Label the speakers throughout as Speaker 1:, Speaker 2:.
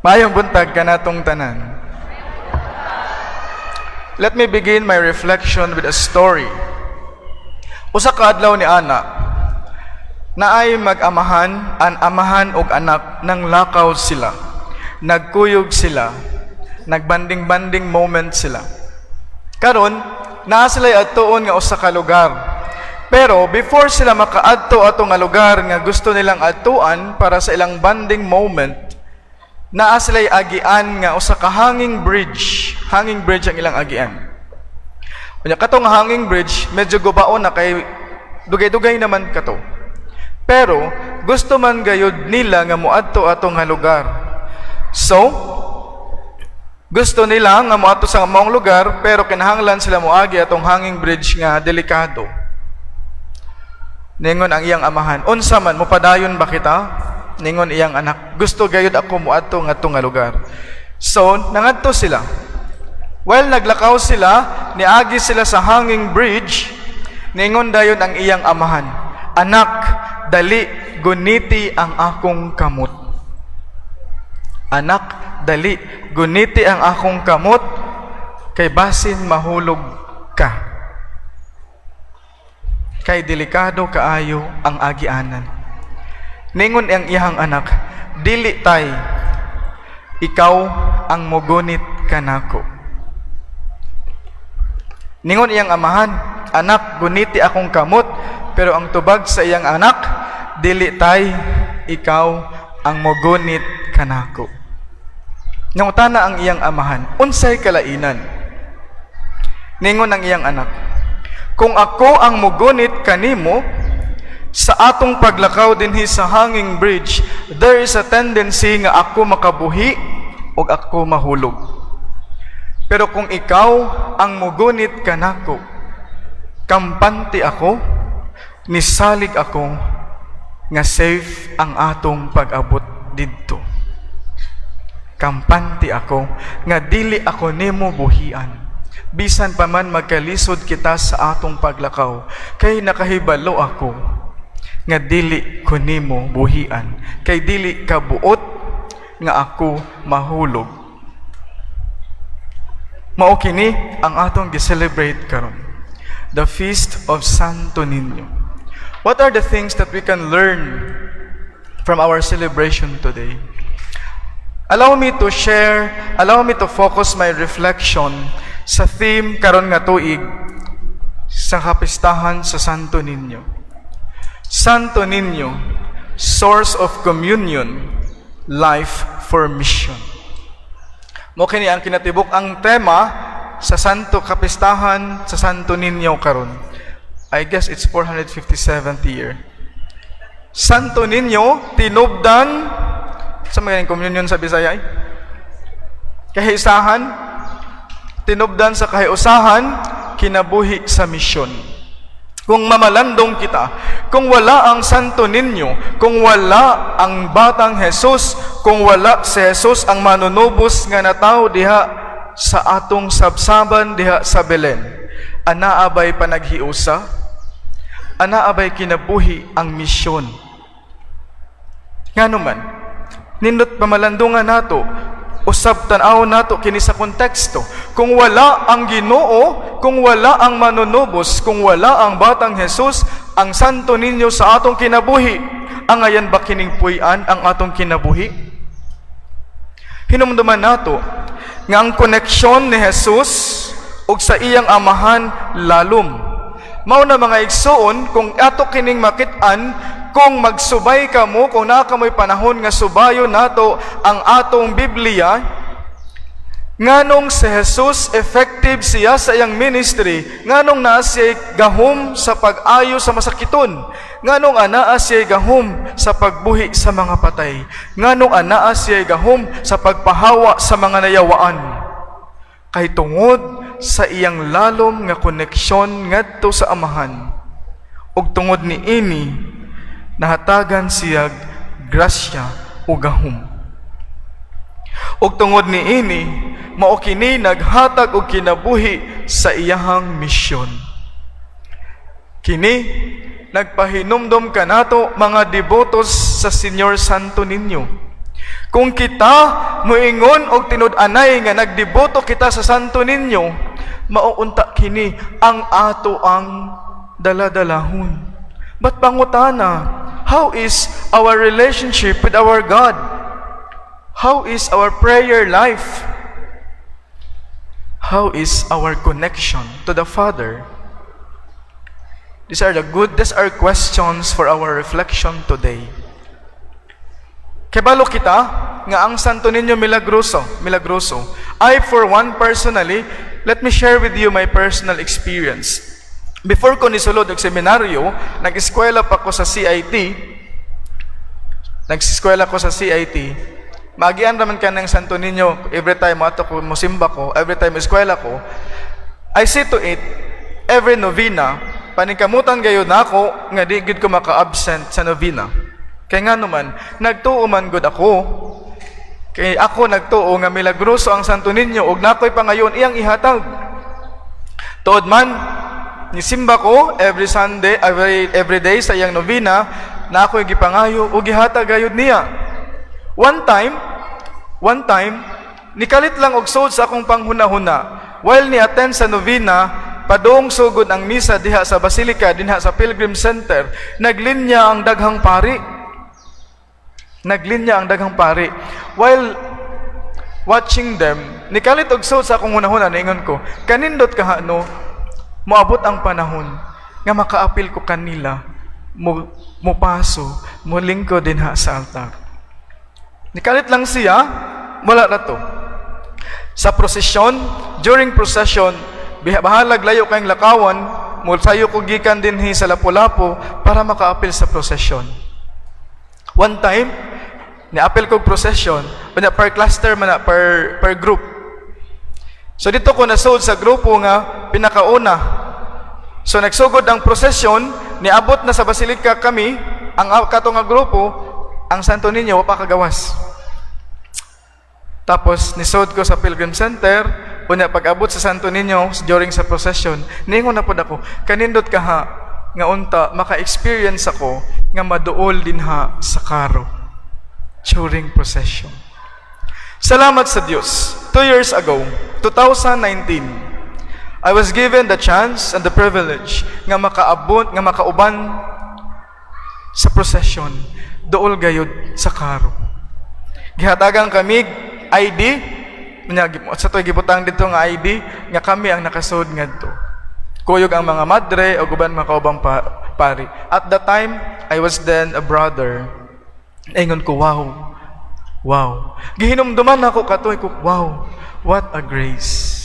Speaker 1: Maayong buntag kanatong tanan. Let me begin my reflection with a story. Usa ka adlaw ni ana, naay mag-amahan, an amahan og anak, nang lakaw sila. Nagkuyog sila. Nagbanding-banding moment sila. Karon, naa sila adtuon nga usa ka lugar. Pero before sila makaadto ato nga lugar nga gusto nilang adtuan para sa ilang bonding moment, naa sila'y agian nga usa ka hanging bridge. Hanging bridge ang ilang agian. Unya, katong hanging bridge, medyo gubaon na kay dugay-dugay naman kato. Pero gusto man gayud nila nga moadto ato nga lugar. So, gusto nila nga moadto sa maong lugar, pero kinahanglan sila moagi atong hanging bridge nga delikado. Ningon ang iyang amahan, "Unsa man, mopadayon ba kita?" Ningon iyang anak, "Gusto gayud ako moadto ngadto nga lugar." So, nangadto sila. While naglakaw sila, niagi sila sa hanging bridge, ningon dayon ang iyang amahan, "Anak, dali, guniti ang akong kamot. Anak, dali, guniti ang akong kamot, kay basin mahulog ka. Kay delikado kaayo ang agianan." Ningon ang iyang anak, "Dili, tay, ikaw ang mugunit kanako." Ningon iyang amahan, "Anak, guniti akong kamot," pero ang tubag sa iyang anak, "Dili, tay, ikaw ang mugunit kanako." Nangutana ang iyang amahan, "Unsay kalainan?" Ningon ang iyang anak, "Kung ako ang mugunit kanimo, sa atong paglakaw dinhi sa hanging bridge, there is a tendency nga ako makabuhi ug ako mahulog. Pero kung ikaw ang mugunit kanako, kampante ako, nisalig ako nga safe ang atong pag-abot didto. Kampante ako nga dili ako nimo buhian. Bisan pa man magkalisod kita sa atong paglakaw, kay nakahibalo ako nga dili ko nimo buhian, kay dili ka buot nga ako mahulog." Mao kini ang atong gi-celebrate karon. The Feast of Santo Niño. What are the things that we can learn from our celebration today? Allow me to share, allow me to focus my reflection sa theme karon nga tuig sa kapistahan sa Santo Niño. Santo Niño, source of communion, life for mission. Mao kini ang kinatibuk-ang tema sa Santo Kapistahan sa Santo Niño karon. I guess it's 457th year. Santo Niño, tinubdan sa mga communion sa Bisaya ay? Kahiusahan, tinubdan sa kahiusahan, kinabuhi sa misyon. Kung mamalandong kita, kung wala ang Santo Niño, kung wala ang Batang Jesus, kung wala si Jesus ang manunubos nga natawo diha sa atong sabsaban diha sa Belen, anaa bay panaghiusa? Anaa bay kinabuhi ang misyon? Ngano man, nindot pamalandungan nato, usab tan-awon nato kini sa konteksto. Kung wala ang Ginoo, kung wala ang manunubos, kung wala ang Batang Jesus, ang Santo Niño sa atong kinabuhi, angayan ba kining puy-an ang atong kinabuhi? Hinumduman nato nga ang koneksyon ni Jesus ug sa iyang Amahan lalom. Mao na, mga igsuon, kung ato kining makit-an, kung magsubay kamo, kung naa kamoy panahon nga subayon nato ang atong Biblia, nganong si Jesus effective siya sa iyang ministry, nganong naa siya gahom sa pag-ayo sa masakiton, nganong anaa siya gahom sa pagbuhi sa mga patay, nganong anaa siya gahom sa pagpahawa sa mga nayawaan? Kay tungod sa iyang lalom nga koneksyon ngadto sa Amahan, ug tungod niini nahatagan siya grasya ug gahom. Ug tungod niini, mao kini naghatag og kinabuhi sa iyahang misyon. Kini nagpahinumdom kanato, mga debotos sa Señor Santo Niño. Kung kita moingon og tinud-anay nga nagdeboto kita sa Santo Niño, mao unta kini ang ato ang daladalahon. But pangutana, how is our relationship with our God? How is our prayer life? How is our connection to the Father? These are questions for our reflection today. Kabalo kita nga ang Santo Niño milagroso, milagroso. I, for one, personally, let me share with you my personal experience. Before ko nisulod og seminaryo, nag-eskwela pa ko sa CIT. Nag-eskwela ko sa CIT. Maagian raman ka ng Santo Niño every time ato ko musimba ko, every time eskwela ko. I see to it every novena, paningkamutan gayud nako nga di gid ko maka-absent sa novena. Kay nga naman, nagtuo man gud ako. Kay ako nagtuo nga milagroso ang Santo Niño ug nakoy pangayon iyang ihatag. Tuod man, nisimba ko every Sunday, every day sa iyang novena, na ako'y gipangayo ug gihatag gayud niya. One time, nikalit lang og sud sa akong panghuna-huna. While ni attend sa novena, padung sugod ang misa diha sa Basilica, dinha sa Pilgrim Center, naglinya ang daghang pari. Naglinya ang daghang pari. While watching them, nikalit og sud sa akong hunahuna, niingon ko, "Kanindot kaha no, moabot ang panahon nga makaapil ko kanila, mo mupaso, mo lingkod dinha sa altar." Nikalit lang siya, wala na to. Sa prosesyon, during procession, bahalag layo kayong lakawan, sayo ko gikan dinhi sa Lapu-Lapu para makaapil sa procession. One time, niapil kog procession, unya per cluster man na, per group. So dito ko nasud sa grupo nga pinakauna. So nagsugod ang procession, niabot na sa basilika kami, ang kato nga grupo, ang Santo Niño wa pa kagawas. Tapos nisod ko sa Pilgrim Center, unya pag-abot sa Santo Niño during sa procession, ningon na pod ako, "Kanindot kaha nga unta maka-experience ako nga maduol dinha sa karo during procession." Salamat sa Dios. 2 years ago, 2019, I was given the chance and the privilege nga makaabot, nga makauban sa procession, duol gayud sa karo. Gihatagan kami ID, nya sa to'y gibutang dito nga ID nga kami ang nakasud ngadto. Kuyog ang mga madre o uban mga kaubang pari. At that time, I was then a brother. Ingon ko, "Wow. Wow." Gihinumduman ako katoy ko, "Wow, what a grace."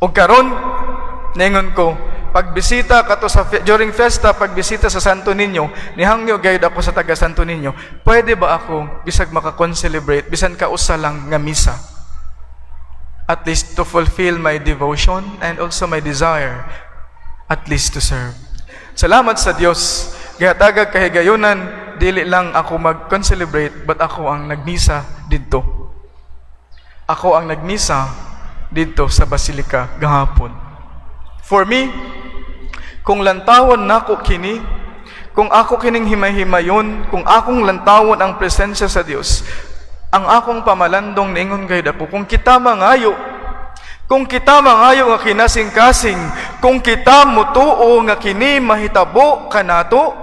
Speaker 1: Og karon, ningon ko, pagbisita kato sa during fiesta, pagbisita sa Santo Niño, nihangyo gayud ako sa taga Santo Niño, "Pwede ba ako bisag maka-concelebrate bisan ka usa lang nga misa? At least to fulfill my devotion and also my desire at least to serve." Salamat sa Dios. Gihatagag kahigayunan, dili lang ako mag-concelebrate, but ako ang nagmisa didto. Ako ang nagmisa didto sa Basilika gahapon. For me, kung lantawon nako kini, kung ako kining himay-himayon, kung akong lantawon ang presensya sa Dios, ang akong pamalandong, ningon gayud ako, kung kita mangayo nga kinasing-kasing, kung kita mutuo nga kini mahitabo kanato,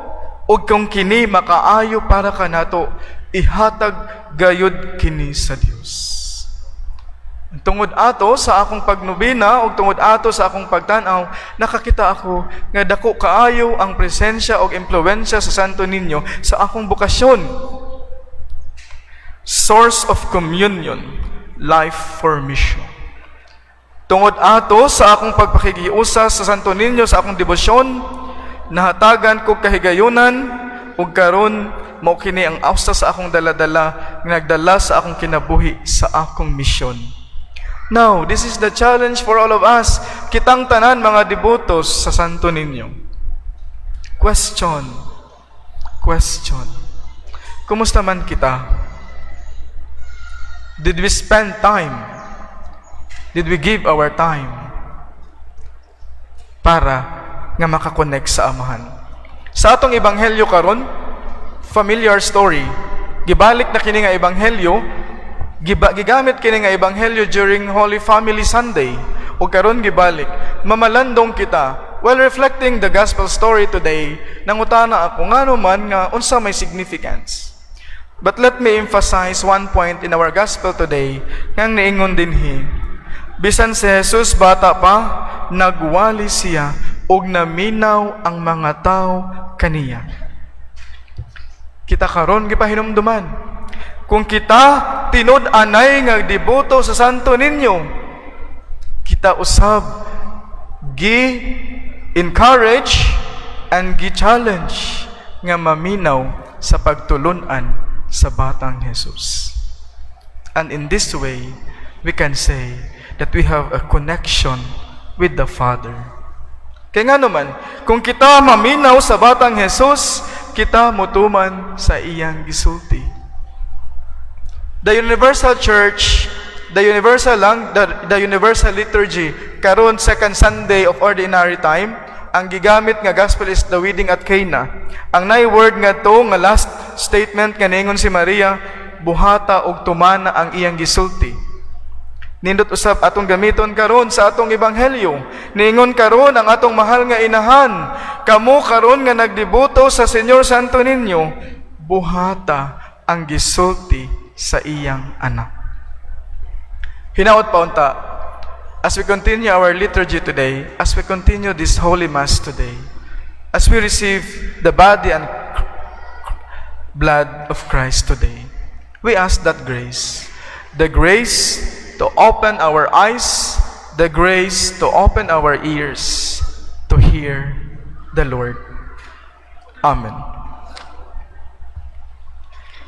Speaker 1: ug kung kini makaayo para kanato, ihatag gayud kini sa Dios. Tungod ato sa akong pagnobena ug tungod ato sa akong pagtan-aw, nakakita ako nga dako kaayo ang presensya ug impluwensya sa Santo Niño sa akong bokasyon. Source of communion, life for mission. Tungod ato sa akong pagpakigiusa sa Santo Niño sa akong debosyon, nahatagan ko kahigayunan ug karon mao kini ang usa sa akong daladala nga nagdala sa akong kinabuhi sa akong misyon. Now, this is the challenge for all of us. Kitang tanan mga debotos sa Santo Niño. Question. Question. Kumusta man kita? Did we spend time? Did we give our time para nga makakonect sa Amahan? Sa atong ebanghelyo karon, familiar story. Gibalik na kini nga ebanghelyo. Giba, gigamit kini nga ebanghelyo during Holy Family Sunday ug karon gibalik. Mamalandong kita while reflecting the gospel story today. Nangutana ako ngano man nga unsa may significance. But let me emphasize one point in our gospel today ngang niingon dinhi. Bisan si Jesus bata pa, nagwali siya ug naminaw ang mga tao kaniya. Kita karon gipahinumduman. Kung kita tinud-anay nga deboto sa Santo Niño, kita usab gi encourage and gi challenge nga maminaw sa pagtulunan sa batang Jesus. And in this way, we can say that we have a connection with the Father. Kaya nga naman, kung kita maminaw sa batang Jesus, kita mutuman sa iyang gisulti. The Universal Church, the universal lang, the universal liturgy, karon second Sunday of Ordinary Time, ang gigamit nga gospel is the wedding at Cana. Ang nay word nga to nga last statement nga niingon si Maria, "Buhata og tumana ang iyang gisulti." Nindot usab atong gamiton karon sa atong ebanghelyo. Niingon karon ang atong mahal nga inahan, kamo karon nga nagdeboto sa Señor Santo Niño, buhata ang gisulti sa iyang anak. Hinaot pa unta, as we continue our liturgy today, as we continue this Holy Mass today, as we receive the body and blood of Christ today, we ask that grace, the grace to open our eyes, the grace to open our ears to hear the Lord. Amen.